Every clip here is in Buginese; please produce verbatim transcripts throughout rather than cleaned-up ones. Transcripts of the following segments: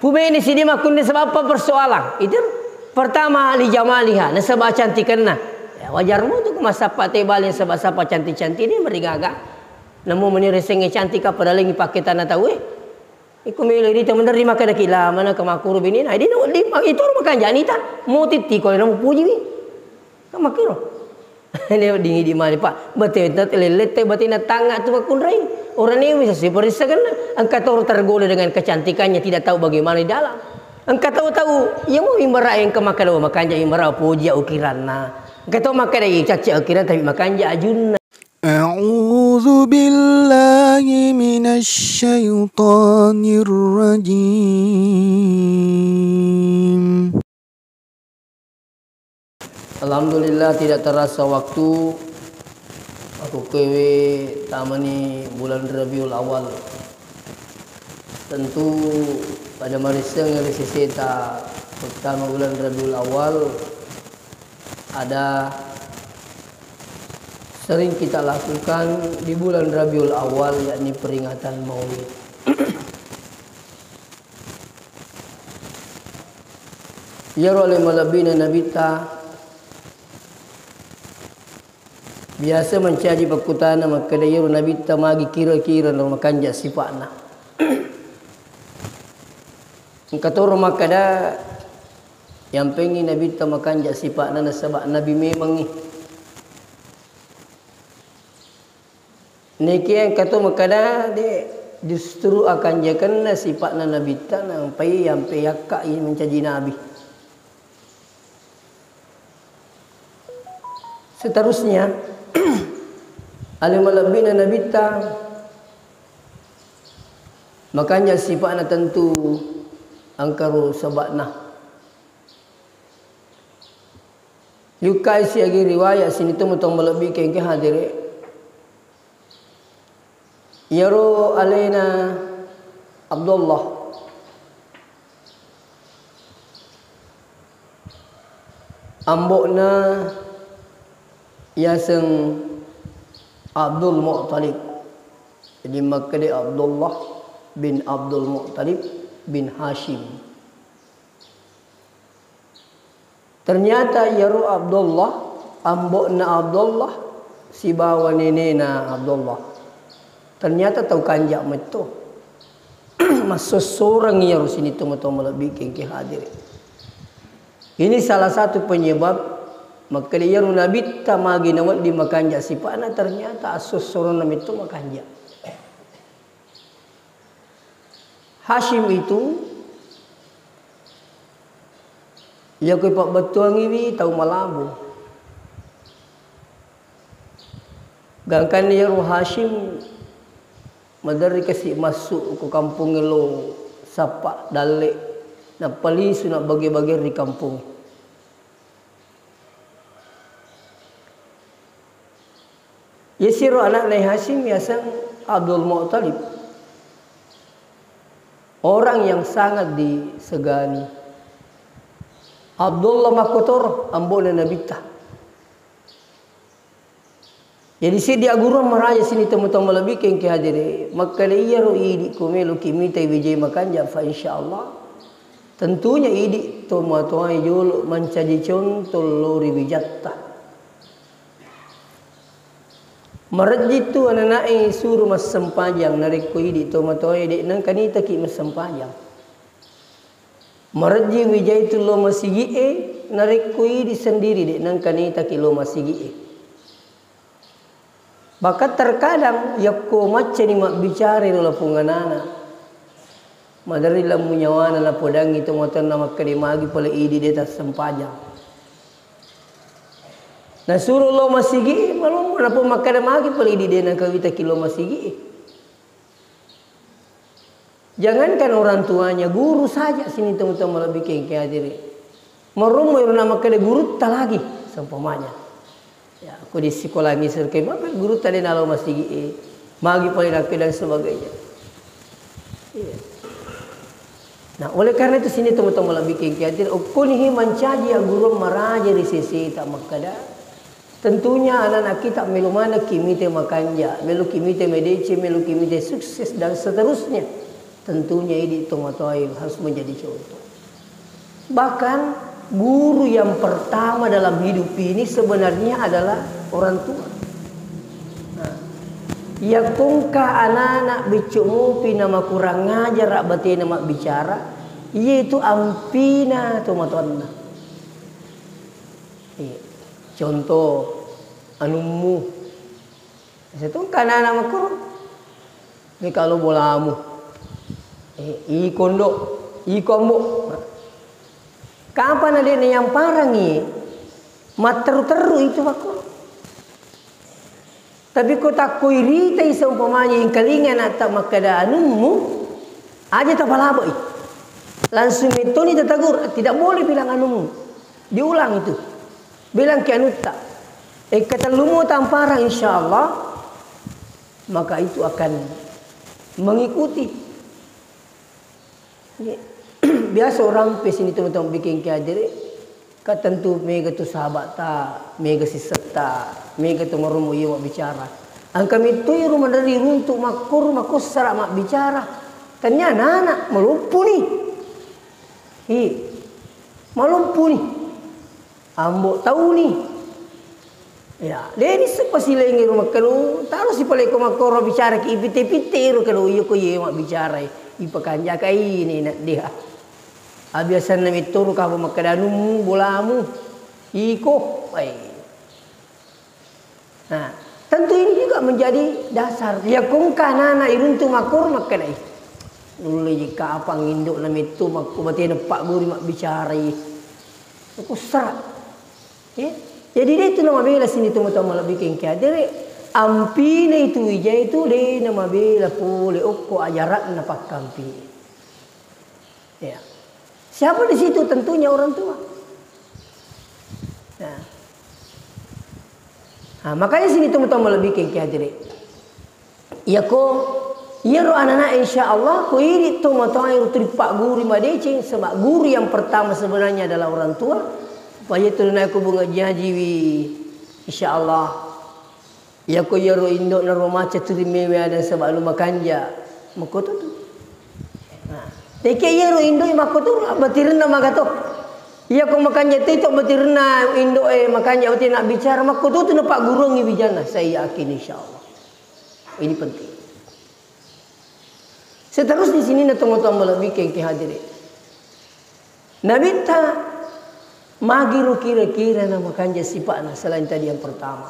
Pubene sidi makkunni sebab apa persoalan. Itu pertama, li jamaliha, nasaba cantikenna. Ya, wajar mutu ku massappa te bale nasaba sappa cantik-cantik ni marigaga. Namo meni resengnge cantik apa dalengi paketanna tau e. Iko melo rita menerima kada kila mana ke makuru bini na. Idi no lima itu makanja nita. Mau titi ko namu puji wi. Kan makiro. Ini dingin di mana, Pak? Bate, bate lelette, bate na tanga tu makunrai. Orang ini bisa sih periksa kan? Engka toro tergoda dengan kecantikannya, tidak tahu bagaimana di dalam. Engka tahu-tahu, ya mau imbara yang ke makan, oh, makanja imbara puji ukiranna. Engka tahu makan dari caci ukiran tapi makanja ajunna. أعوذ بالله من الشيطان الرجيم. Alhamdulillah, tidak terasa waktu, aku kewe tamani bulan Rabiul Awal. Tentu pada marisseng ri seseta pertama bulan Rabiul Awal ada sering kita lakukan di bulan Rabiul Awal, yakni peringatan Maulid. Iyaro ale malebbina Nabitta biasa mancaji pakkutana makkeda, iyaro Nabitta magi kira-kira ro makanja sipa'na. Engka toro makkeda, yampengngi Nabitta makanja sipa'na nasaba Nabi memengngi. Niki engka to makkeda, de, justru akanjakenna sipa'na Nabitta nampai yampe yakka i mancaji nabi. Seterusnya, ale malebbina Nabitta makanja sipa'na tentu engkaro seba'na. Yukkai siagi riwayat sini to mutong malebbi kengke hadere. Iyaro alena Abdullah, ambo'na yaseng Abdul Muttalib. Jadi makkeda Abdullah bin Abdul Muttalib bin Hashim. Ternyata iyaro Abdullah, ambo'na Abdullah, sibawa nenena Abdullah. Ternyata tau kanja metto. Massossoreng iyaro sini tomatoa malebbi kengke hadiri. Ini salah satu penyebab makkeda iyaro Nabitta magi nawedding makanja sipa'na, ternyata assossoronna metto makanja. Hasyim itu, iya ko ipabbettuangiwi tau malabo. Gangkanna iyaro Hasyim, maderri kasi massu ko kampongnge lo sappa dalle, nappa lisu nabbage-bage ri kampong. Yasiro anakna Hasyim yaseng Abdul Muttalib. Orang yang sangat disegani. Abdullah makkotoro, ambo'na Nabitta. Jadi seddi agguruang maraja sini tomatoa malebbi kengke hadiri. Makkeda iyaro idi ko meloki mitai wijai makanja, fa insyaallah. Tentunya idi tomatoae jolo mancaji contoh lo ri wijatta. Marejji tu anana'e suro massempajang, narekko idi tomatoae de nengka nitaki massempajang. Marejji wijai tu lo masigi'e, narekko idi sendiri de nengka nitaki lo masigi'e. Bahkan terkadang yakko maccani mabbicara ri lapong anana, maderri lammu nyawana napodangi tomatoanna makkeda magi pole idi de tassempajang. Nasuro lo masigi'e, malommo napo makkeda magi pole idi de nengka witaki lo masigi'e. Jangankan orang tuanya, guru saja sini tomatoa malebbi kengke hadiri. Marummo iro namakkeda gurutta lagi, seumpamanya. Ya, ko di sikola misalke, maka gurutta de nalo masigi'e, magi pale nakkedang sebagainya. Iya. Nah, oleh karena itu sini tomatoa malebbi kengke hadiri, okkonihi mancaji agguruang maraja ri seseta makkeda, tentunya anak-anak kita melo manekki mite makanja, meloki mite madeceng, meloki mite sukses, dan seterusnya. Tentunya ini tomatoa harus menjadi contoh. Bahkan guru yang pertama dalam hidup ini sebenarnya adalah orang tua. Nah, iya kongka anak-anak beccu mupi na makurang ajar batena mabbicara, iya itu ampina tomatoanna. Iya. Contoh, anummu. Setungka anak-anak makkuro. Mekalo bolamu. Eh, iko ndo, iko ambo. Kapang na de' nayamparangi, matteru-teru itu makkuro. Tapi ko takko iritai seumpamanya ingkalinga anak ta makkeda anummu, aja tapalabai. Langsung mettoni tatagur, tidak boleh bilang anummu. Diulang itu. Bilang ke anutta. Eh, ketellumu tamparang, insya Allah, maka itu akan mengikuti. Iya. Biasa orang pe sini teman-teman bikin ke adere, ka tentu mega tu sahabat ta, mega sisetta, mega tu marumu iya bicara. Angka mitu iru maneri runtu makkuru makussara mabbicara. Tanya anak-anak, maloppu ni. Hi, maloppu ni. Ambo tauni. Ya, de' nisseng pasilengngi ro makkeda, taro sipaleko makkoro bicara ki ipitte-pitte iro kedo, iya ko iye mabbicara, ipakanjakai ni nak deha. Abiasanna mettoro kapa makkeda anummu, bolamu, iko, ai. Nah, tentu ini juga menjadi dasar. Iya kongka anak-anak iruntu makkoro makkedai. Nulle ji kapang indokna metto makko batena pagguru mabbicarai. Kussara. Ya. Jadi de' tu namabela sini tomatoa malebbi kengke adere. Ampina itu ija itu de' namabela pole okko ajaranna pakkampi. Ya. Siapa di situ? Tentunya orang tua. Nah. Nah, makanya sini tomatoa malebbi kengke adere. Iyako, iyaro anana insya Allah, ko idi tomatoa ero tuli pagguru madeceng, sebab guru yang pertama sebenarnya adalah orang tua. Supaya tu naiko bunga jajiwi, insya Allah. Iyako iyaro indokna ro macca tuli mewe ada sebab lu makanja. Makkototu. Nah, teke iyaro indok makkototu, batirinna magato. Iyako makanja teto batirinna indok e makanja wati nak bicara, makkototu na pagguruangi wijanna. Saya yakin insya Allah. Ini penting. Seterusnya sini na tomatoa malebbi kengke hadiri. Nabitta magiro kira-kira na makanja sipa'na selain tadi yang pertama.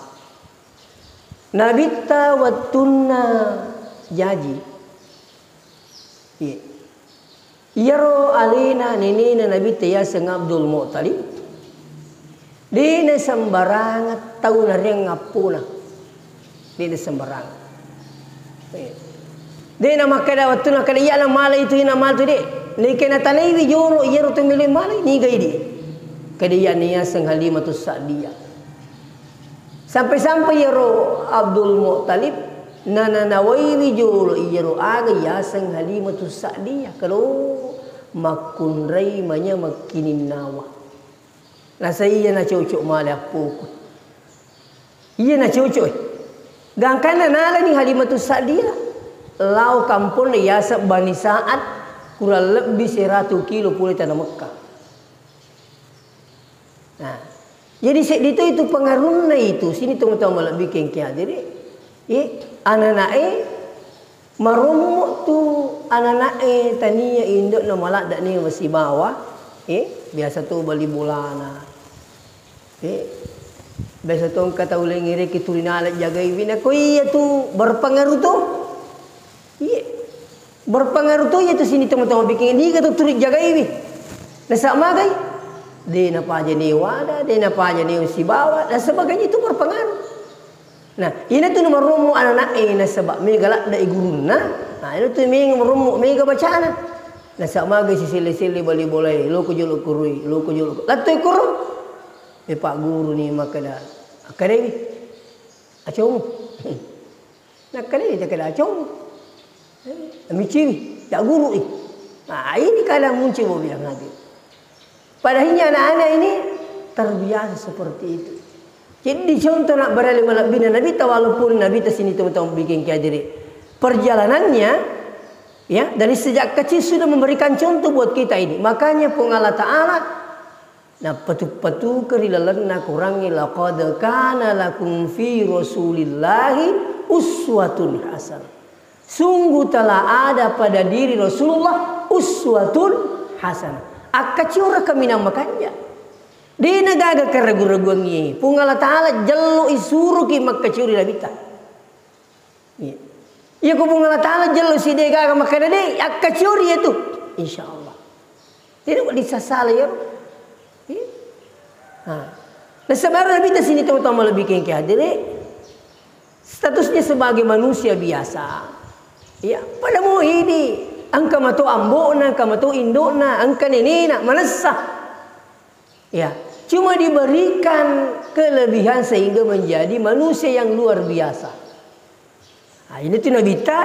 Nabitta wettunna jaji. Iya. Iyaro alena nenena Nabitta yaseng Abdul Muttalib. De' nasembarang tau nareang appona. De' nasembarang. Eh. De' namakkeda wettunna kada iya na malai tu, iya na malai tu, de'. Naika natanaiwi jolo iyaro tu melo malai, niga idi'. Kada iya na yaseng Halimatus Sa'diyah. Sampai-sampai iyaro Abdul Muttalib nananawaiwi jolo iyaro aga yaseng Halimatus Sa'diyah. Kalo makkunrai manya makkininnawa. Nasai iya nacocok male appoku. Iya nacocok, eh. Gangkanna nalani Halimatus Sa'diyah lao kamponna yaseng Bani Sa'ad, kurang lebbi seratu kilo pole tana Mekka. Nah, jadi seddi to itu pengaruhna itu, sini tomatoa malebbi kengke hadiri. Eh, anana'e Marommo tu anana'e tania indo'na maladda ni masibawa, eh, biasa tu bali bolana. Eh, biasa tu engka tau laing ireki tuli nala jagaiwi, nako iya tu berpengaruh tu. Iya. Berpengaruh tu iya tu sini teman-teman bikin niga tu tuli jagaiwi. Nasa magai? De napaja ni wada, de napaja ni sibawa, dan sebagainya itu berpengaruh. Nah, iyana tu namarommo anana'e nasaba mega ladde'i gurunna. Nah, iyana tu mega marommo, mega bacana. Nasaba magai siselle-selle bali bolae, loko jolo kurui, loko jolo. Lattoi kuro. E, Pak Guru ni makkeda, akkadewi. Acomu. Nakkadewi takkeda acomu. Eh, miciwi, tak gurui. Nah, ini kadang muncul bilang nanti. Padahalnya anak-anak ini terbiasa seperti itu. Jadi contoh nak berali malebbina Nabi ta, walaupun Nabi ta sini teman-teman bikin kiajari. Perjalanannya Ya, dari sejak kecil sudah memberikan contoh buat kita ini. Makanya Puang Allah Ta'ala nappatu-patuka ri lalenna Qurangnge, "Laqad kana lakum fi Rasulillahi uswatun hasanah." Sungguh telah ada pada diri Rasulullah uswatun hasanah. Akkaciora kaminang makanja. Dena gaga keragu-raguangngi. Puang Allah Ta'ala jello isuruki makkaciori Nabitta. Iya. Iya, ko Puang Allah Ta'ala jello si de gaga makkeda de, akkaciori itu. Insya Allah. Jadi kok disasala ya? Iya. Nah. Nasaba ero Nabitta sini teman-teman lebih kengke hadire. Statusnya sebagai manusia biasa. Iya, pada mau ini engka mato ambokna, engka mato indokna, engka nenena, manessa. Ya, cuma diberikan kelebihan sehingga menjadi manusia yang luar biasa. Nah, ini tuh Nabitta,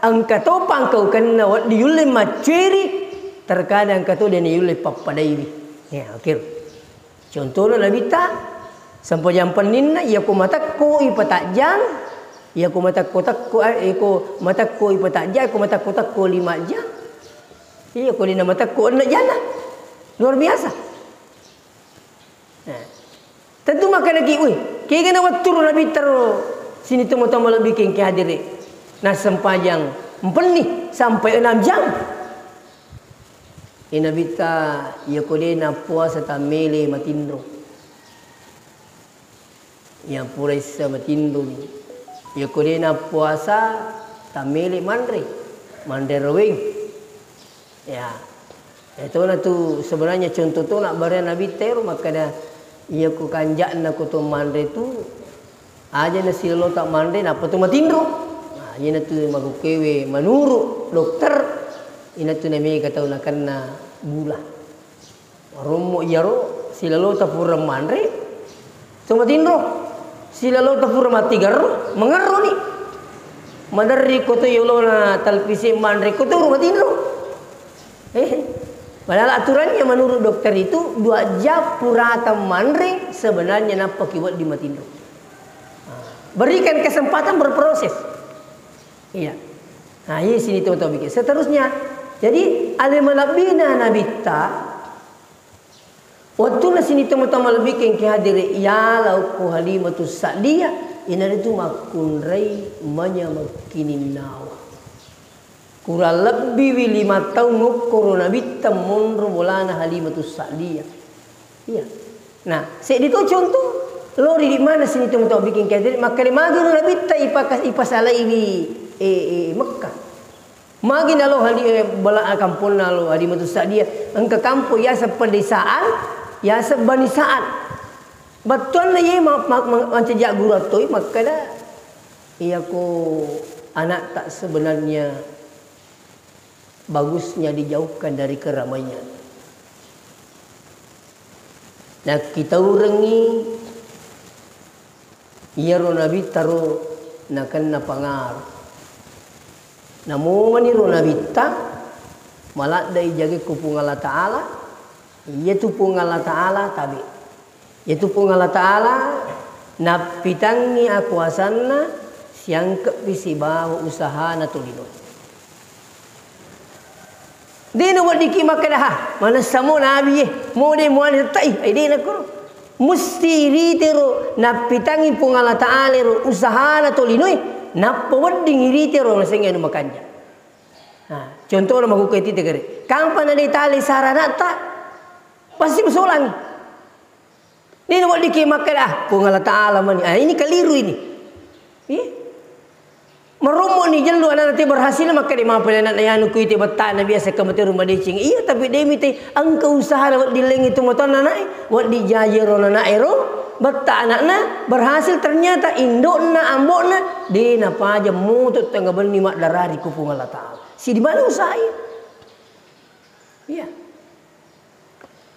engka to pangkaukenna wedding yulle macceri, terkadang engka to dena yulle pappadaiwi. Ya, oke. Contohnya Nabitta, sempajang penninna, iya ko matekko ipatajang, iya ko matekko-tekko, eh, iya ko matekko ipatajang, iya ko matekko-tekko lima jam. Iya ko dena matekko enne jana. Luar biasa. Nah, tentu makkedaki, "Wih, kegana wetturu Nabitta ro sini tomo-tomo lebbi kengke hadire. Nah, sempajang mpenni sampai enam jam." Eh, Nabitta, iya ko de nappuasa tammele matinro. Iya pura issa matinroni. Iya ko de nappuasa tammele manre. Manre raweng. Ya. Iya tona tu sebenarnya contoh tona bareang Nabitta ero makkeda, iya ko kanja'na ko to manre tu, aja na silalota manre nappa to matinro. Nah, iyana tu makukkewe menurut dokter, ina tu namega tau nakenna gula. Rommo iyaro silalota pura manre, to matinro. Silalota pura mattigerro, mangerroni. Maderri ko to yolona televisi manre ko to ro matinro. Eh, padahal aturannya menurut dokter itu dua jam purata manre sebenarnya nappa ki wedding matinro. Nah, berikan kesempatan berproses. Iya. Nah, iya sini teman-teman bikin. Seterusnya, jadi ale malebbina Nabitta, wettunna sini teman-teman lebbi kengke hadire, iya lao ko Halimatus Sa'diyah, inaritu makkunrai manyamekkininnawa. Kurang lebbiwi lima taung okkoro Nabitta monro bolana Halimatus Sa'diyah. Iya. Nah, seddi to contoh, lori di mana sini teman-teman bikin kengke hadire, makkeda magi Nabitta ipaka-, ipasalaiwi, eh, eh, Mekka. Magi nalo Hali-, eh, bala-, kamponna lo Halimatus Sa'diyah. Engka kampo yaseng pedesaan, yaseng Bani Sa'ad. Bettuanna ye ma-, ma-, ma-, mancaji guru toi makkeda, iya ko anakta sebenarnya bagusnya dijauhkan dari keramaian. Nakkitaurengngi iyaro Nabitta ro nakenna pangaru. Namomani ro Nabitta, maladde ijagekku Puang Allah Ta'ala, iyatu Puang Allah Ta'ala tabe. Iyatu Puang Allah Ta'ala nappitangngi akuasanna, siangke'pi sibawa usahana tolino. De naweddikki makkeda, "Ha, manessa mo nabi e, mo de muane tetta'i." Eh, de nakkoro. Musti iritero nappitangngi Puang Allah Ta'ala ro usahana tolinoe, nappa wedding iritero nasengnge anu makanja. Nah, contohna makkukkuae tite gare. Kampa na de tale saranata, pasti masolangi. De naweddikki makkeda, "Ah, Puang Allah Ta'ala mani." Ah, ini keliru ini. Iya. Marommo'ni jellu anana te berhasil makkeda, "Mapa anana yanu kuite bettana biasa ke mate rumah deceng." Iya, tapi de mite engka usahana wedding lengngi tu matonna ana'e, wedding jaji ro ana'e ro, betta ana'na berhasil, ternyata indo'na, ambo'na de napaja moto tengnga benni maddarari ku Puang Allah Ta'ala. Sidi mana usahae? Iya.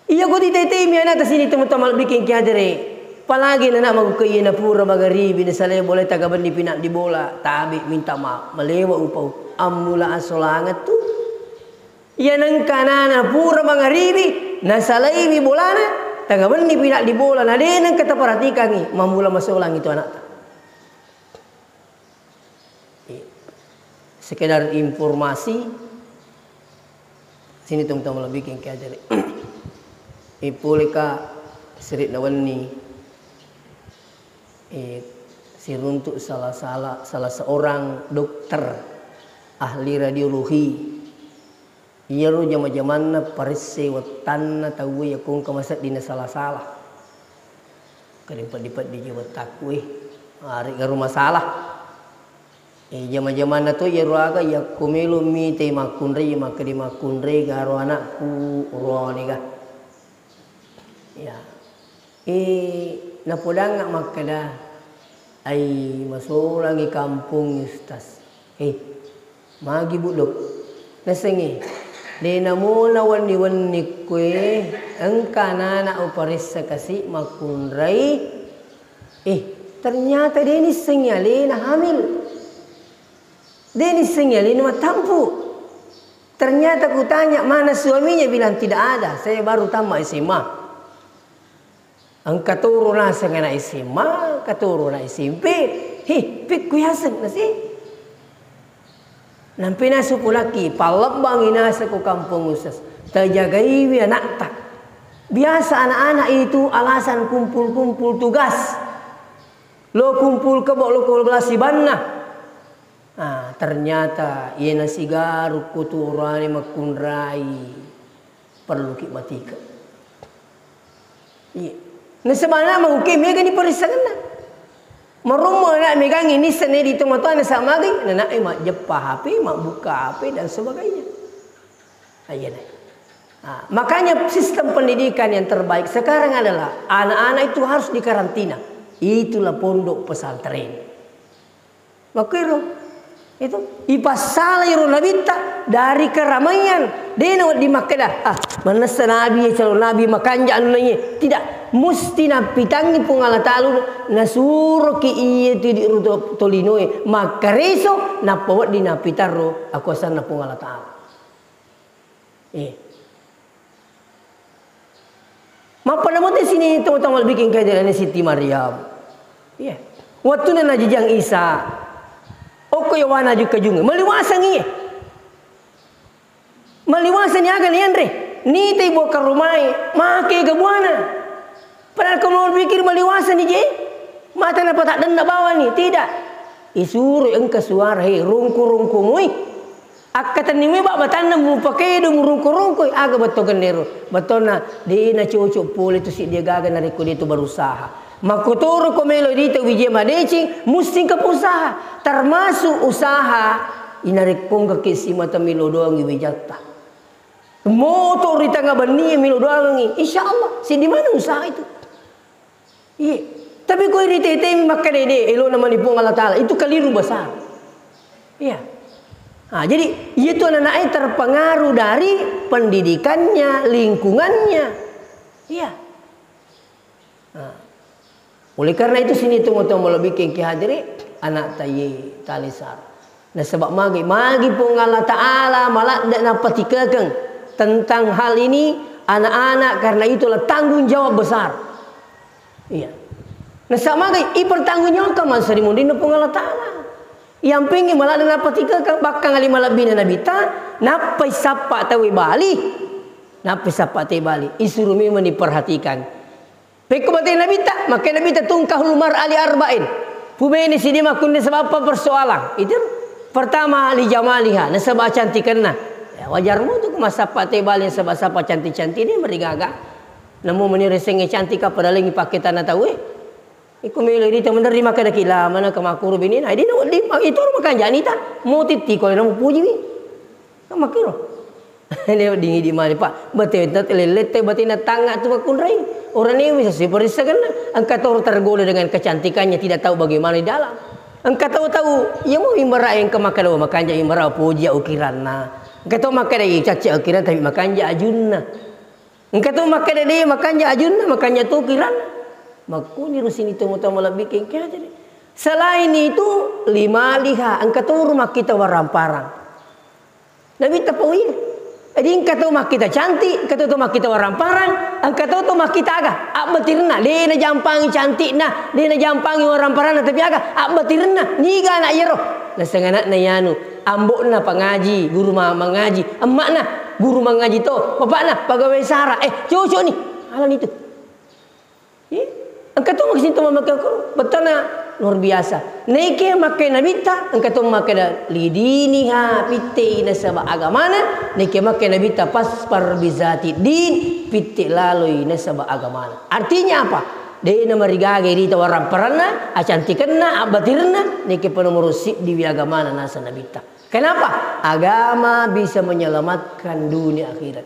Iya ko tite-tite mi anata sini teman-teman bikin ki hadere. Apalagi nana magukke iya napura magaribi nasalai bola taga benni pinaddi bola. Tabe minta maaf. Malewa upau. Ammula asolanget tu. Iya nengka nana pura magaribi nasalaiwi bolana taga benni pinaddi bola. Na de nengka taperhatikangi. Mammula masolang itu anakta. Sekedar informasi, Sini tomatoa malebbiku engka ajari. Ipoleka siridda wenni, eh, siruntuk salah, salah, salah seorang dokter ahli radiologi. Iyaro jama-jamanna paressai wettanna tauwe yakko engka maseddinna sala-sala. Kade peddi-peddi je wettakku, eh. Arega ro masalah. Eh, jama-jamanna to iyaro aga yakko melo mitai makkunrai, makkeda makkunrai garo anakku, urone ga. Ya. Eh, napodangnga makkeda, "Ai, masolangi kampong, Ustaz." Eh, magi, Bu, Dok? Nasengngi, de namona wenni-wenni kue, engka anana uparessa kasi makkunrai. Eh, ternyata de nissengngi alena hamil. De nissengngi alena mattampu. Ternyata kutanya, "Mana suaminya?" Bilang, "Tidak ada, saya baru tamat S M A." Engka toro naseng anak S M A, engka toro anak S M P. Hi, pikku yaseng nasi. Nampe nasu pulaki, pallebbangi naseng ko kampong, Ustaz. Tajagaiwi anakta. Biasa anak-anak itu alasan kumpul-kumpul tugas. Lo kumpul kebo, lo kumpul sibanna. Ah, ternyata iyena sigarukku tu urane makkunrai, perluki matika. Iya. Nasaba anak maguke megani parissengenna. Marommo anak megangi nisseng nedi tomatoanna samagai, nanae majeppa H P, mabbuka H P dan sebagainya. Ayyana. Ah, makanya sistem pendidikan yang terbaik sekarang adalah anak-anak itu harus dikarantina. Itulah pondok pesantren. Makkiro, itu, ipassalai ro nabitta dari keramaian. De nawedding makkeda, "Ah, manessa nabi, calon nabi, makanja anunna iye." Tidak, musti nappitangngi Puang Allah Ta'ala, nasuroki iye tu idi ruto tolinoe, makkareso, nappa wedding nappitarro akuasanna Puang Allah Ta'ala. Eh. Mappada mote sini tomatoa malebbiku engka ajarana Siti Maryam. Iya. Wettunna najajang Isa. Okko yawana jukka junge. Maliwaseng iye. Maliwaseng ni aga nianre. Nitai buah karumae. Make ga buana. Padahal ko mau pikir maliwaseng ni je. Mata napataddenna bawani. Tidak. Isuro engka suara, "He, rongko-rongko moi." Akkatenni moi ba-, batanna mupakedo murungko-rungkoi, aga betto gennero? Bettonna de nacocok pole tu siddi gaga narekko de tu berusaha. Makkotoro ko melo dita wije madeceng, musti engka usaha. Termasuk usaha inarekko engka ke simata melo doangi wijatta. Moto ri tengah benni melo doangi, insya Allah, siddi mana usaha itu. Iya. Tapi ko iritetemi makkeda de, elona mani Puang Allah Ta'ala, itu keliru besar. Iya. Nah, jadi, iya tu anak-anak terpengaruh dari pendidikannya, lingkungannya. Iya. Nah. Oleh karena itu, sini tu moto melo bikin ki hadiri, anak tayi talisar. Nasaba magi, magi Puang Allah Ta'ala maladde napatikekeng tentang hal ini, anak-anak, karena itulah tanggung jawab besar. Iya. Nasaba magi, ipertanggungjawabkan masa ri munrinna Puang Allah Ta'ala. Yampingngi maladde napatikekeng, bakkang ali malebbina Nabitta, nappai sappa tauwe bali, nappai sappa tauwe bali, isuru memang diperhatikan. Pekko batena Nabitta, makkeda Nabitta, "Tungkahul mar'a li arba'in." Pubene siddi makkunrai sabappa persoalan. Itu pertama, li jamaliha, nasaba cantikenna. Ya, wajar mutu ko massappa te bali nasaba-sappa cantik-cantik de marigaga. Namo meni resengnge cantik apa dalengi paketanna tauwe. Iko melo rita menerri makkeda ki la mana ke makkuro binena. Dina wedding itu makanja nita. Mau titti ko namu pujiwi. Kan makkiro. Ini wedding idi mani, Pak. Bate, bate lellette, batena tangnga tu makkunrai. Orang ini bisa sih perissakan. Engka toro tergoda dengan kecantikannya, tidak tahu bagaimana di dalam. Engka tahu-tahu, iya mau imbara engka makkeda, "Oh, makanja imbara puji ukiranna." Engka tahu makkeda, "Iya, caci ukiran, tapi makanja ajunna." Engka tahu makkeda, "De, makanja ajunna, makanja tu ukiranna." Makkuni rusini tu mutama lebih kengkeng aja deh. Selain itu, lima liha, engka tahu rumah kita warang-parang. Nabitta pauiye. Jadi engka to makkita cantik, engka to, to makkita warang-parang, engka to, to makkita aga? Abbatirna, de najampangi cantikna, de najampangi warang-parangna, tapi aga? Abbatirna, niga anak iyaro? Naseng anakna iyanu, ambo'na pangaji, guru ma-, mangaji, emma'na, Guru mangaji to, bapakna pegawai sara. Eh, cocok ni. Alani tu. Iya. Engka to makkasitu mamakkai Al-Qur'an. Bettuanna luar biasa. Naike makkai Nabitta, engka to makkeda lidiniha, pittei nasaba agamana. Naike makkai Nabitta, fasfar bizati din, pitte laloi nasaba agamana. Artinya apa? De namarigaga rita waramparanna, acantikenna, abbatirna, naike panomoro siddi wi agamana naseng Nabitta. Kenapa? Agama bisa menyelamatkan dunia akhirat.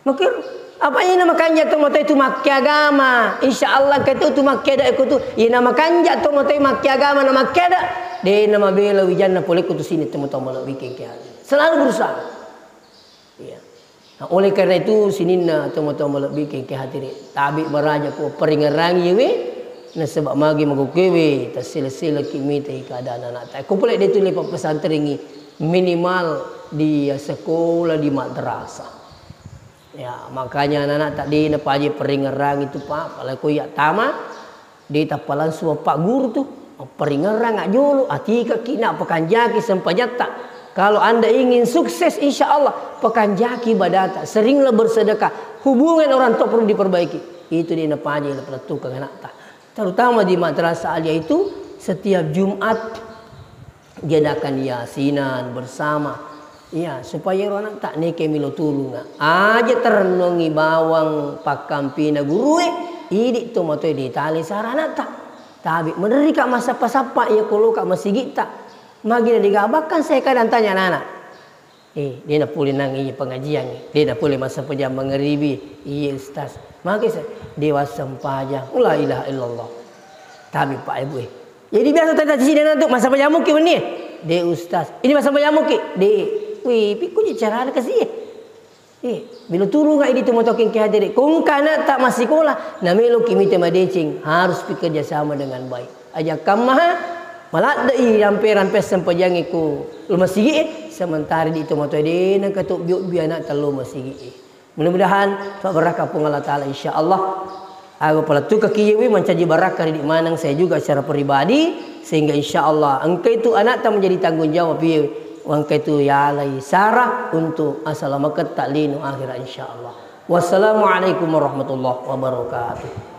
Makanya, apa ina makanja tomatoe tu makke agama? Insya Allah engka tu tu makkeda iko tu. Ina makanja tomatoe makke agama na makkeda. De na mabela wijanna pole ko tu sini tomatoe malebbi kengke hati. Selalu berusaha. Iya. Nah, oleh karena itu sininna tomatoe malebbi kengke hati re. Tabi maraja ko peringerangi we. Nasaba magi magokewe tasele-sele ki mita keadaan anak ta. Ko pole de tu lepa pesantrengi minimal di sekolah di madrasah. Ya, makanya anak-anak tak de napaje peringerang itu, Pak. Apalagi ko iya tama, de tappa langsung Pak Guru tu. Peringerang ajolo, atika ki nak pekanjaki sempajatta. Kalau Anda ingin sukses, insya Allah, pekanjaki badata. Seringlah bersedekah. Hubungan orang tua perlu diperbaiki. Itu de napaje napalettukeng anak ta. Terutama di madrasah aliyah itu, setiap Jumat diadakan yasinan bersama. Iya, supaya ro anak tak neke milo tulunga. Aja terrenungi bawang pakkampina gurue, idi tomatoe ditali sara anak ta. Tabi meneri ka massappa-sappa iya koloka masigi ta. Magina digabakkan saya kadang tanya anak-anak. Eh, de napole nang iya pengajian, de napole massempajang mangaribi, iya Ustaz. Maka sa-, de wassempajang, la ilaha illallah. Tabi Pak Ibu, eh. Jadi biasa tadi sini nanti massempajang muki wenni, eh. De Ustaz, ini massempajang muki, de. Wih, pikku je carana kasi, eh. Eh, bilo turunga idi tu motoking ke hadere. Kongka anak tak masikola, na melo ki mite madeceng, harus bekerja sama dengan baik. Aja kammaha, maladde'i rampe-rampe sempajangnge ko lo masigi'e, sementara di tomatoa de nengka to biobbi anak tello masigi'e. Mudah-mudahan fa barakah Puang Allah Ta'ala, insya Allah. Aga palettukaki iyewe mancaji barakah ri maneng saya juga secara pribadi, sehingga insya Allah engka itu anak ta menjadi tanggung jawab iyewe, engka itu yalai sara untuk asalamaketta lino akhirat, insya Allah. Wassalamualaikum warahmatullahi wabarakatuh.